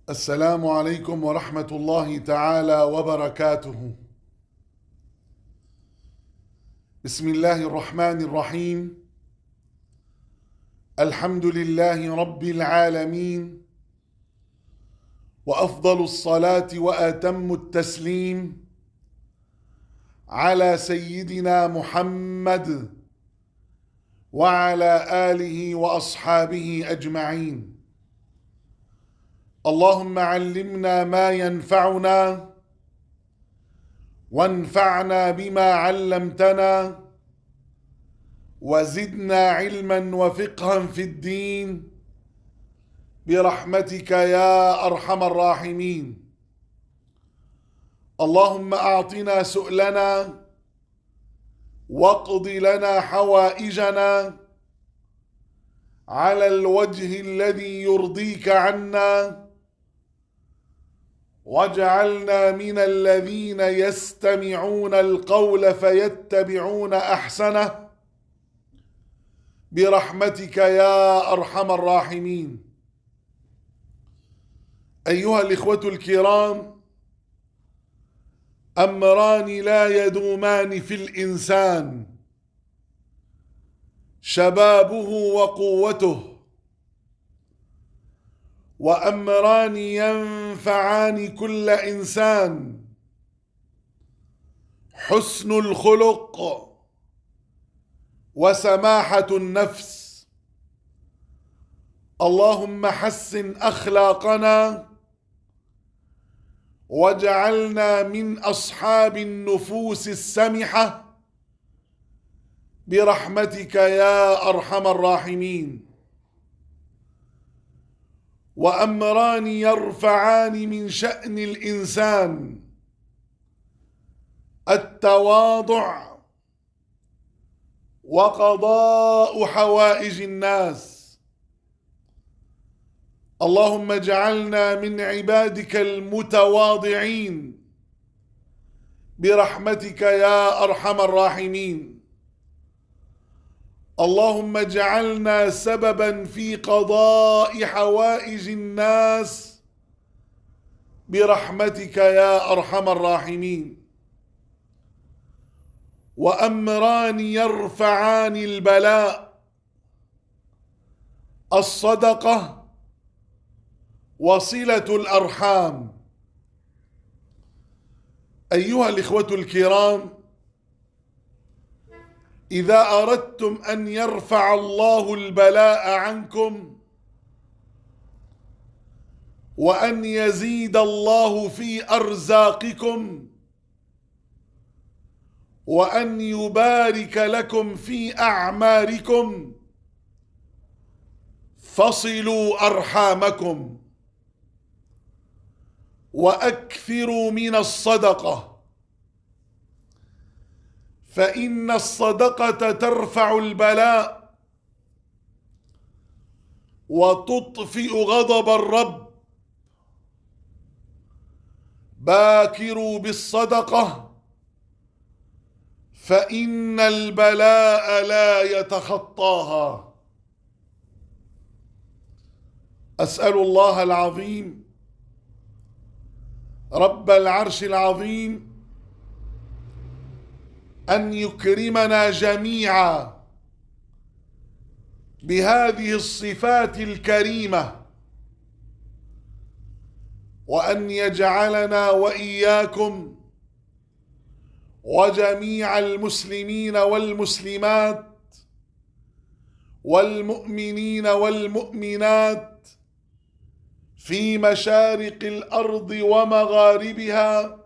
السلام عليكم ورحمة الله تعالى وبركاته. بسم الله الرحمن الرحيم. الحمد لله رب العالمين، وأفضل الصلاة وأتم التسليم على سيدنا محمد وعلى آله وأصحابه أجمعين. اللهم علمنا ما ينفعنا وانفعنا بما علمتنا وزدنا علما وفقها في الدين برحمتك يا أرحم الراحمين. اللهم أعطنا سؤلنا واقض لنا حوائجنا على الوجه الذي يرضيك عنا، واجعلنا من الذين يستمعون القول فيتبعون أحسنه برحمتك يا أرحم الراحمين. أيها الإخوة الكرام، أمران لا يدومان في الإنسان: شبابه وقوته، وأمران ينفعان كل إنسان: حسن الخلق وسماحة النفس. اللهم حسن أخلاقنا واجعلنا من أصحاب النفوس السمحة برحمتك يا أرحم الراحمين. وأمران يرفعان من شأن الإنسان: التواضع وقضاء حوائج الناس. اللهم اجعلنا من عبادك المتواضعين برحمتك يا أرحم الراحمين. اللهم اجعلنا سببا في قضاء حوائج الناس برحمتك يا أرحم الراحمين. وأمران يرفعان البلاء: الصدقة وصلة الأرحام. أيها الإخوة الكرام، إذا أردتم أن يرفع الله البلاء عنكم وأن يزيد الله في أرزاقكم وأن يبارك لكم في أعماركم، فصلوا أرحامكم وأكثروا من الصدقة، فإن الصدقة ترفع البلاء وتطفئ غضب الرب. باكروا بالصدقة فإن البلاء لا يتخطاها. أسأل الله العظيم رب العرش العظيم أن يكرمنا جميعا بهذه الصفات الكريمة، وأن يجعلنا وإياكم وجميع المسلمين والمسلمات والمؤمنين والمؤمنات في مشارق الأرض ومغاربها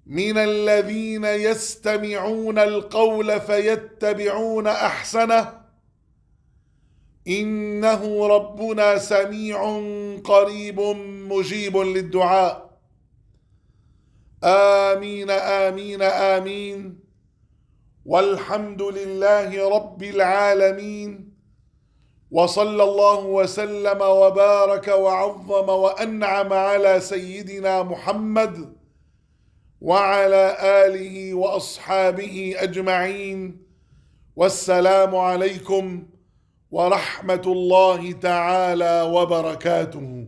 من الذين يستمعون القول فيتبعون أحسنه، إنه ربنا سميع قريب مجيب للدعاء. آمين آمين آمين. والحمد لله رب العالمين، وصلى الله وسلم وبارك وعظم وأنعم على سيدنا محمد وعلى آله وأصحابه أجمعين. والسلام عليكم ورحمة الله تعالى وبركاته.